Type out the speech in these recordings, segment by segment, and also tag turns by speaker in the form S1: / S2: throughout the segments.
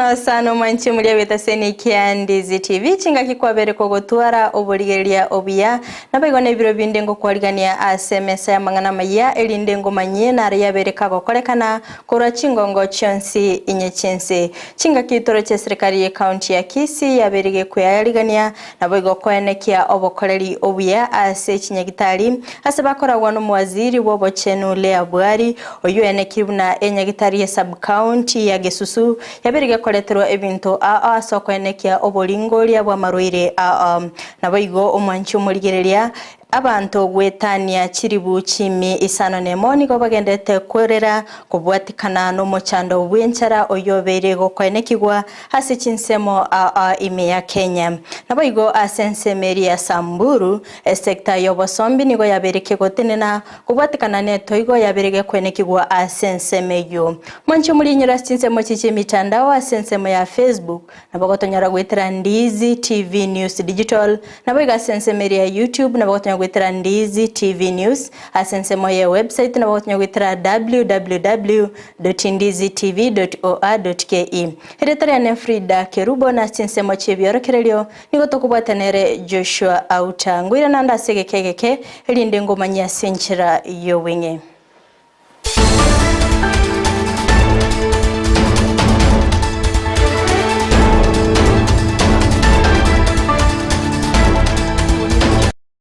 S1: mono sana omwanchi omoria bw'etaseni kia Ndizi TV chingaki kwabere kogotwara oborigereria obuya naboigo nebiro binde ngokwarigania ase emesa y'amang'ana amayia erinde ngomanyie naro yabere kagokorekana korwa chingongo chionsi inye chi'ense. Chingaki toroche eserekari y'ecounty ya Kisii yabere gekweayarigania Naboigo koenekia obokoreri obuya ase chinyagitari ase bakoragwa nomowaziri bw'obochenu Leah Bwari, oyio oenekirie buna enyagitari ye sub-county ya Gesusu yabeire gekoreterwa ebinto ao ase okoenekia oboringoria bw'amarwaire ao. Naboigo omwanchi omorigereria Abanto goetania chilifu chiimi isano nemo nigo bagenderete kwerera kobwatikana nomochando bw'enchara oyio obeire gokoenekigwa ase chinsemo aa ime ya Kenya. Naboigo ase ensemo eria ya Samburu, esecta y'obosombi nigo yabeire kegotenena kobwatikana netoigo yabeire gekoenekigwa ase ensemo eyio. Mwanche omorinyore ase chinsemo echi chi'emitandao ase ensemo ya Facebook, Nabo gotonyora goetera Ndizi TV News Digital, naboigo ase ensemo eria ya YouTube nabo gotonyora goetera Ndizi TV News, ase ensemo ye website nabo gotonyora goetera www.ndizitv.or.ke. Erieta riane Frida Kerubo na ase chinsemo chi'ebiorokererio nigo tokobwata nere Joshua Auta. Ngoira naende ase egeka egeke erinde ngomanyie ase enchera y'obweng'e.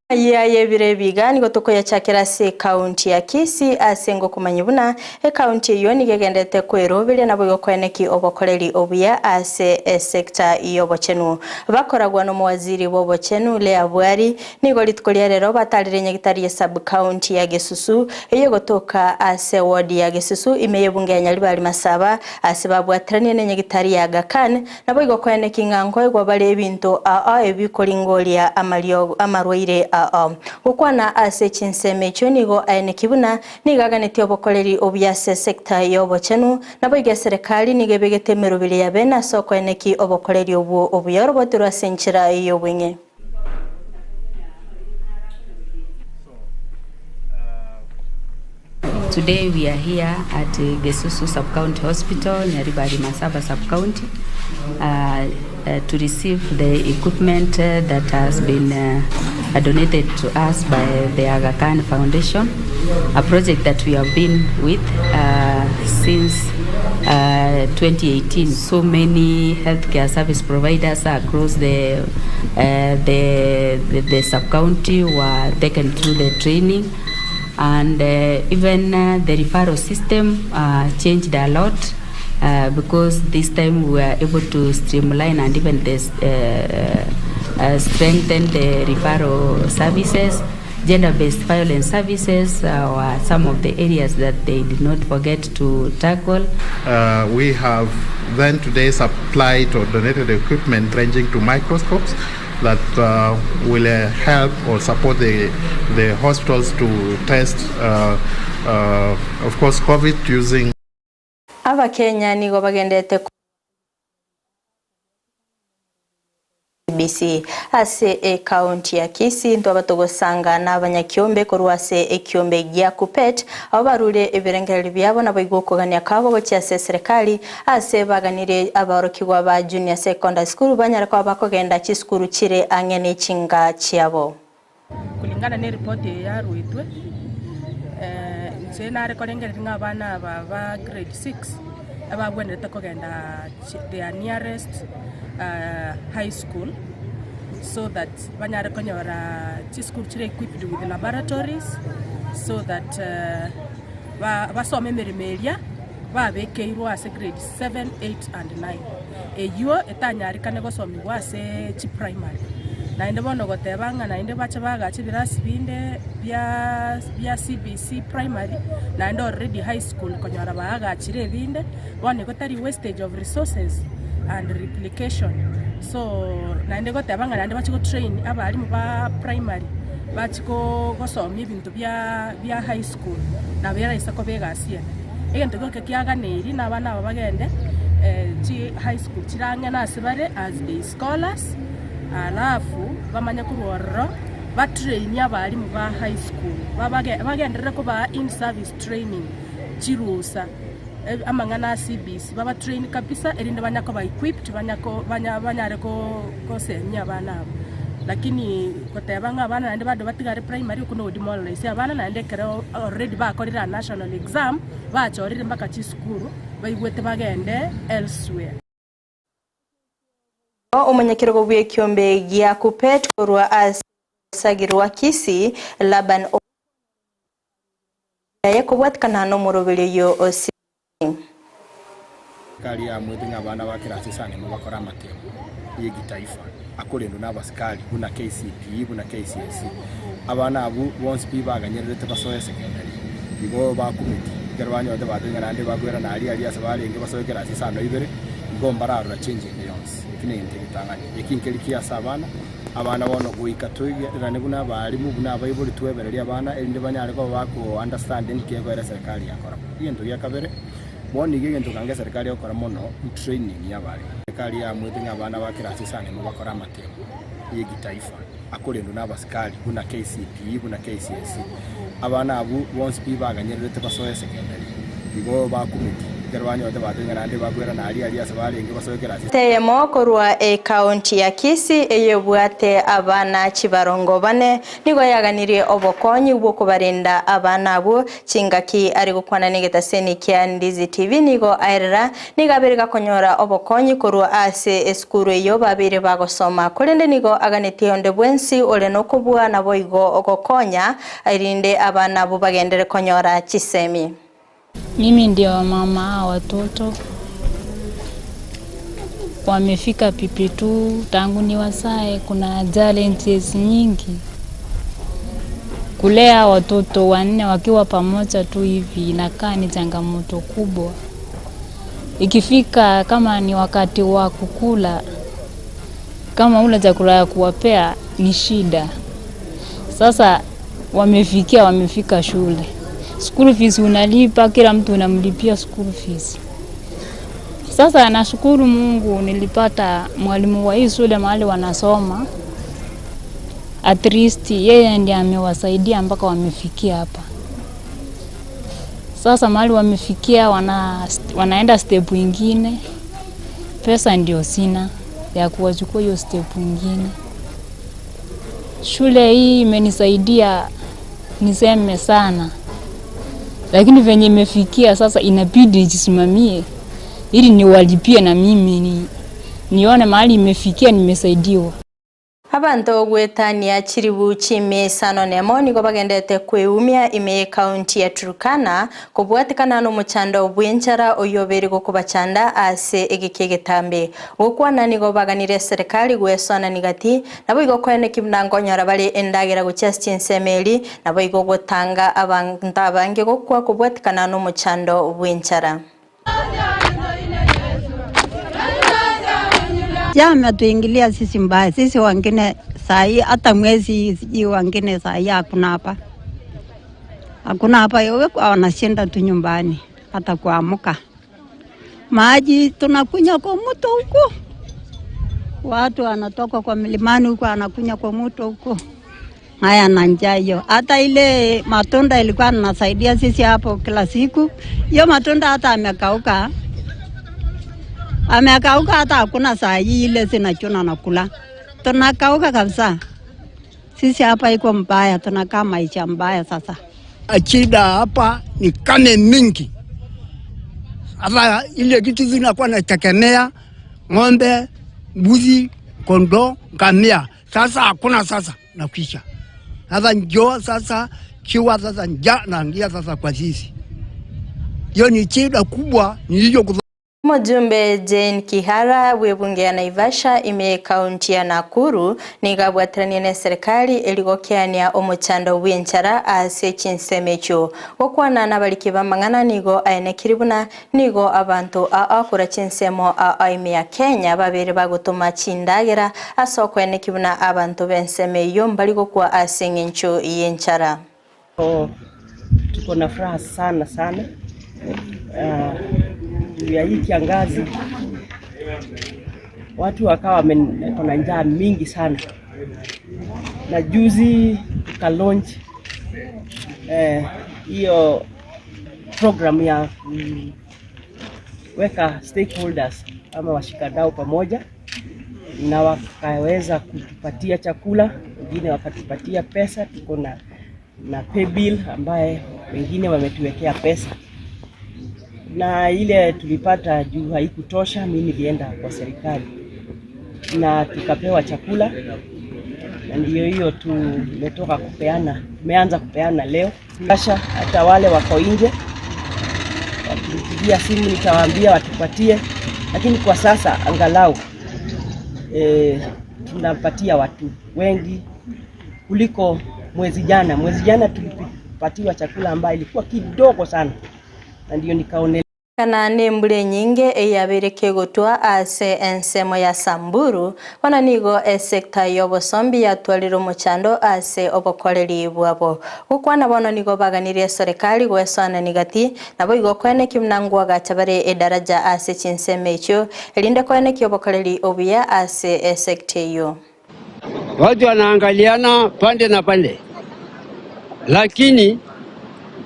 S1: Ayia y'ebiro ebi iga nigo tokoyachakera ase ekaunti ya Kisii ase ngokomanya buna ekaunti eyio nigo egenderete kweroberia naboigo koeneki obokoreri obuya ase esector y'obochenu. Bakoragwa nomowaziri bw'obochenu Leah Bwari Nigo rituko ria rero batarire nyagitari ye sub-county ya Gesusu, eyio egotoka ase ward ya Gesusu ime y'ebunge ya Nyaribari Masaba, ase babwateranie ne nyagitari ya Aga Khan, naboigo koeneki ng'a nkoegwa bare ebinto ao ebikoringoria amariogo amarwaire ao. Gokwana ase chinsemo echio nigo aeneki buna nigo aganetie obokoreri obuya ase sector y'obochenu, naboigo eserekari nigo ebegete emeroberi ya bene ase okoeneki obokoreri obwo obuya oroboterwe ase enchera y'obweng'e.
S2: Today we are here at Gesusu Sub-County Hospital, Nyaribari Masaba Sub-County, uh, uh, to receive the equipment uh, that has been uh, donated to us by the Aga Khan Foundation, a project that we have been with uh, since uh, 2018. So many healthcare service providers across the, uh, the, the, the sub-county were taken through the training and uh, even uh, the referral system uh, changed a lot uh, because this time we were able to streamline and even this, uh, uh, strengthen the referral services. Gender-based violence services uh, were some of the areas that they did not forget to tackle.
S3: Uh, we have then today supplied or donated equipment ranging to microscopes that uh, will uh, help or support the, the hospitals to test, uh, uh, of course, COVID using.
S1: Abakenya nigo bagendete CBC ase ekaunti ya Kisii ntwaba togosanga n'abanyakiombe korwa ase ekiombe gia Kuppet abo barure ebirengererio biabo naboigo okogania kwabo gochia ase eserekari ase baganire abaorokigwa ba Junior Secondary School banyare koba bakogenda chisukuru chire ang'e ne chinga chiabo.
S4: Kulingana neripoti eye yaruetwe, inche nare korengereria ng'a abana aba ba grade six ababwenerete kogenda their nearest high school so that banyare konyora chisukuru chire equipped with laboratories so that basome emeremo eria babekeirwe ase grade seven, eight and nine. Eyio etanyarekane gosomigwa ase chiprimary. Naende bono goteba ng'a naende bache bagache ebirasi binde bia bia CBC primary, naende already high school konyora baagachire ebinde, bono igo tari wastage of resources and replication. So naende goteba ng'a naende bache go train abalimu ba primary, bachi ko gosomia ebinto bia bia high school, nabo eraisa koba egasi enene. Egento gioka kiaganeirie na abana aba bagende chi high school chire ang'e nase bare as day scholars, alafu bamanye korwa ororo ba train abalimu ba high school babage bagenderere kobaa in service training chirusa. Amang'ana a CBC, baba train kabisa erinde banya koba equipped banya ko banya banyare ko gosemia abana aba. Lakini goteba ng'a abana naende bado batigare primary okwo no demoralize abana naende ekero already bakorire a national exam, bachorire mpaka chisukuru, baigwete bagende elsewhere.
S1: Omonyakerogo bw'ekiombe gia Kuppet korwa ase orosagi rwa Kisii, Laban Owusu yaye kobwatikana nomoroberio oyio o CBC.
S5: Serikali yaamwete ng'a abana ba kerasi isano emo bakore amatemo y'egitaifa akorendwa n'abasikari buna KCPE buna KCSE. Abana abwo bonsi pi baganyererete basoe esekendari igo bakumeti ekero banyorete batebia ng'a naende bakoirana aria aria ase barenge basoe kerasi isano ibere igo mbararora change ende yonsi. Eki negento egetang'ani. Eki nkeri kiya ase abana. Abana bono goika toigererane buna abalimu, buna abaibori twebererie abana erinde banyare koba bako understand nki egoera eserekari yakora. Egento gia kabere, bono iga egento kanga eserekari egokora mono ni training ya abalimu. Eserekari yaamwete ng'a abana ba kerasi isano emo bakore amatemo ye gitaifa akorendwa na abasikari buna KCPE buna KCSE. Abana abwo bonsi pi baganyererete basoe esekendari igo bakumeti ekero banyorete batebia ng'a naende bakoirana aria aria ase barenge basoe kerasi.
S1: Eyemo korwa ekaunti ya Kisii eyebwate abana chibarongo bane nigo yaganirie obokonyi bw'okobarenda abana abwo. Chingaki are gokwana negetaseni kia Ndizi TV nigo aerera nigo abeire gakonyora obokonyi korwa ase esukuru eyio babeire bagosoma korende nigo aganetie onde bwensi ore nokobua naboigo gokonya erinde abana abwo bagendere konyora chisemi.
S6: Mimi ndio mama hawa watoto wamefika PP2 tangu niwazae, kuna challenges nyingi. Kulea watoto wanne wakiwa pamoja tu hivi inakaa ni changamoto kubwa. Ikifika kama ni wakati wa kukula, kama ule chakula ya kuwapea ni shida. Sasa wamefikia wamefika shule, school fees unalipa, kila mtu unamlipia school fees. Sasa nashukuru Mungu nilipata mwalimu wa hii shule mahali wanasoma, at least yeye ndiye amewasaidia mpaka wamefikia hapa. Sasa mahali wamefikia wanaenda step ingine, pesa ndio sina ya kuwachukua hiyo step ingine. Shule hii imenisaidia niseme sana, lakini venye imefikia sasa inabidi nijisimamie ili niwalipie na mimi nione mahali imefikia nimesaidiwa.
S1: Abanto goetania chiribu chimisano nemo nigo bagendete kweumia ime ekaunti ya Turkana kobwatikana nomochando bwenchara oyo obere gokobachanda ase egeki egetambe gokwana nigo baganire serikali gwesona nigati nabo igo koeneki buna nkonyora bare endagera gochia ase chinsemo eri nabo igo gotanga abanto abange gokwa kobwatikana nomochando bwenchara.
S7: Njaa ametuingilia sisi mbaya, sisi wengine saa hii hata mwezi sijui wengine saa hii hakuna hapa, hakuna hapa, wanashinda tu nyumbani, hata kuamuka. Maji tunakunywa kwa mto huko, watu wanatoka kwa milimani huko anakunywa kwa mto huko. Haya na njaa hiyo, hata ile matunda ilikuwa nasaidia sisi hapo kila siku, hiyo matunda hata amekauka amekauka, hata hakuna saa hii ile zinachuna na kula, tunakauka kabisa. Sisi hapa iko mbaya, tunakaa maisha mbaya sasa.
S8: Shida hapa ni kame mingi. Sasa ile kitu zinakuwa nategemea ng'ombe, mbuzi, kondoo, ngamia. Sasa hakuna sasa nakwisha. Sasa njoo sasa kiwa sasa njaa naingia sasa kwa sisi. Hiyo ni shida kubwa niliyo.
S1: Omojumbe Jane Kihara bw'ebunge ya Naivasha ime kaunti ya Nakuru nigo abwateranie na eserikali erigokeania omochando bw'enchara ase chinsemo echio gokwana nabariki b'amang'ana nigo aenekiri buna nigo abanto aakora chinsemo aa ime ya Kenya babere bagotoma chindagera ase okoeneki buna abanto b'ensemo eywo mbari gokwa ase eng'encho y'enchara.
S9: Tuko na furaha sana sana juu ya hii kiangazi, watu wakawa wako na njaa mingi sana, na juzi tuka launch hiyo program ya Tuliweka stakeholders ama washikadau pamoja na wakaweza kutupatia chakula, wengine wakatupatia pesa. Tuko na na pay bill ambaye wengine wametuwekea pesa, na ile tulipata juu haikutosha, mimi nilienda kwa serikali na tukapewa chakula, na ndiyo hiyo tumetoka kupeana, tumeanza kupeana leo. Kasha hata wale wako nje wakinipigia simu nitawaambia watupatie, lakini kwa sasa angalau e, tunapatia watu wengi kuliko mwezi jana. Mwezi jana tulipatiwa chakula ambayo ilikuwa kidogo sana, na ndio nikaone
S1: Kana nembura enyinge eyabeire kegotwa ase ensemo ya Samburu, bono nigo esecta ya obosombi yatwarire omochando ase obokoreri bwabo. Gokwana bono nigo baganirie eserekari goesoanani gati naboigo koenekia buna ngwagacha bare edaraja ase chinsemo echio erinde koenekia obokoreri obuya ase esecta eyio.
S8: Watu wanaangaliana pande na pande, lakini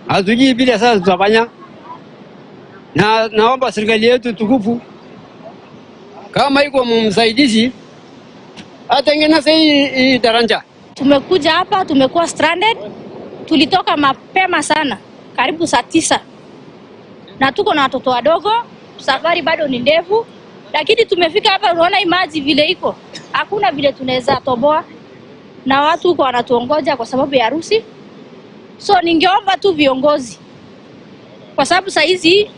S8: hatujui vile sasa tutafanya na naomba serikali yetu tukufu kama iko msaidizi atengeneze hii daraja.
S10: Tumekuja hapa tumekuwa stranded, tulitoka mapema sana karibu saa 9 na tuko na watoto wadogo, safari bado ni ndefu, lakini tumefika hapa, unaona hii maji vile iko, hakuna vile tunaweza toboa, na watu huko wanatuongoja kwa sababu ya harusi. So ningeomba tu viongozi, kwa sababu saa hizi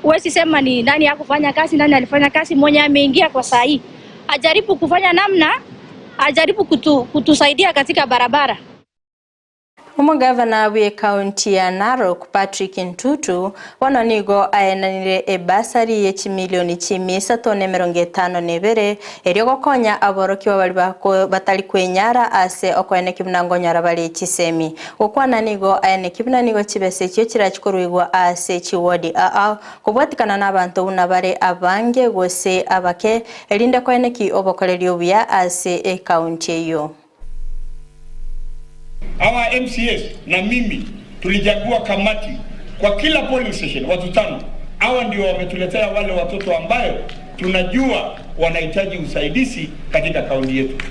S10: huwezi sema ni nani hakufanya kazi, nani alifanya kazi. Mwenye ameingia kwa saa hii ajaribu kufanya namna, ajaribu kutusaidia katika barabara.
S1: Omogavana bwe ekaunti ya Narok Patrick Ntutu bono nigo aenanire ebasari ye chimilioni chimia isato na emerongo etano na ebere erio gokonya aborokiwa bari batari kwenyara ase okoeneki buna ngonyora bare chisemi. Gokwana nigo aeneki buna nigo chibesa echio chirachikorwigwa ase chiwodi aa kobwatikana na abanto buna bare abange gose abake erinde koeneki obokoreri obuya ase ekaunti eyio.
S11: Our MCAs na mimi tulichagua kamati kwa kila polling station watu 5. Hawa ndio wametuletea wale watoto ambayo tunajua wanahitaji usaidizi katika kaunti yetu.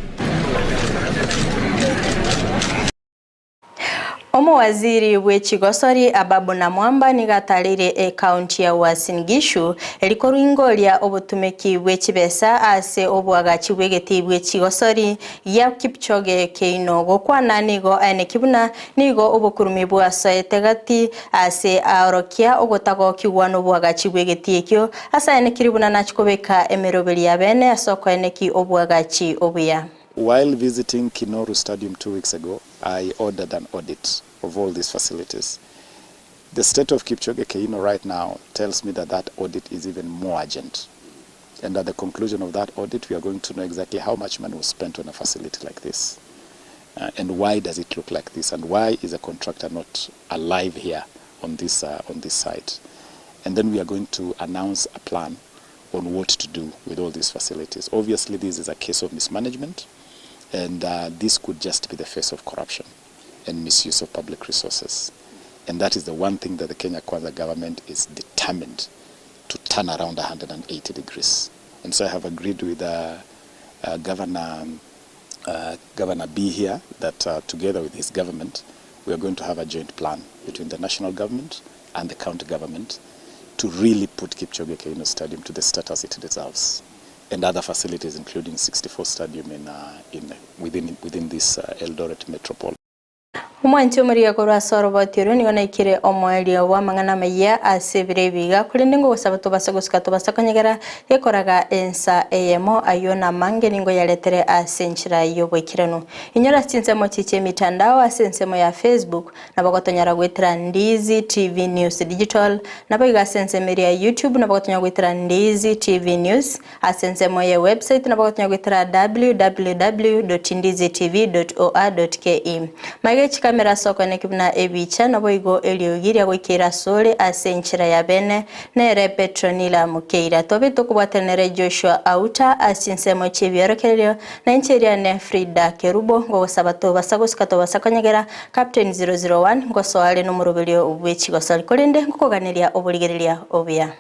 S1: Omowaziri bw'ekigosori Ababu Namwamba nigo atarire ekaunti ya Uasin Gishu erikoringoria obotumeki bw'echibesa ase obwagachi bw'egeti bw'ekigosori ya Kipchoge Keino. Gokwana nigo aeneki buna nigo obokurumi bwasoete gati ase aorokia ogotagokigwa n'obwagachi bw'egeti ekio ase aenekiri buna nachikobeka emeroberi ya bene ase okoeneki obwagachi obuya.
S12: While visiting Kinoru Stadium 2 weeks ago, I ordered an audit of all these facilities. The state of Kipchoge Keino right now tells me that that audit is even more urgent. And at the conclusion of that audit, we are going to know exactly how much money was spent on a facility like this. And why does it look like this? And why is a contractor not alive here on this site? And then we are going to announce a plan on what to do with all these facilities. Obviously, this is a case of mismanagement, and this could just be the face of corruption and misuse of public resources. And that is the one thing that the Kenya Kwanza government is determined to turn around 180 degrees. And so I have agreed with Governor B here that together with his government, we are going to have a joint plan between the national government and the county government to really put Kipchoge Keino Stadium to the status it deserves, and other facilities including 64 Stadium within this Eldoret metropole.
S1: Omwanchi omoriga korwa ase oroboti orwo nigo naikire omoerio bwa amang'ana amaya ase ebiro ebiga korende ngogosaba tobase gosika tobase konyegera gekoraga ensa eyemo aywo na amange nigo yaretere ase enchera y'oboikeranu. Inyora chinsemo chiche emitandao ase ensemo ya Facebook nabo gotonyora gwetera Ndizi TV News Digital nabo iga ase ensemo eria ya YouTube nabo gotonyora gwetera Ndizi TV News ase ensemo ya website nabo gotonyora gwetera w w w dot ndizi t v dot o r dot k e. Maige chikamera soko nekibuna ebicha nabo igo eliogiria goikera sole ase enchera ya bene nere Petronila Mukeira tobe tokubwatanere Joshua Auta ase ensemo ch'ebiorokererio na encheria ne Frida Kerubo ngogosaba tobasa gosika tobasa konyegera Captain 001 ngosoare n'omoroberio bw'echigosori korende ngokoganeria oborigereria obuya.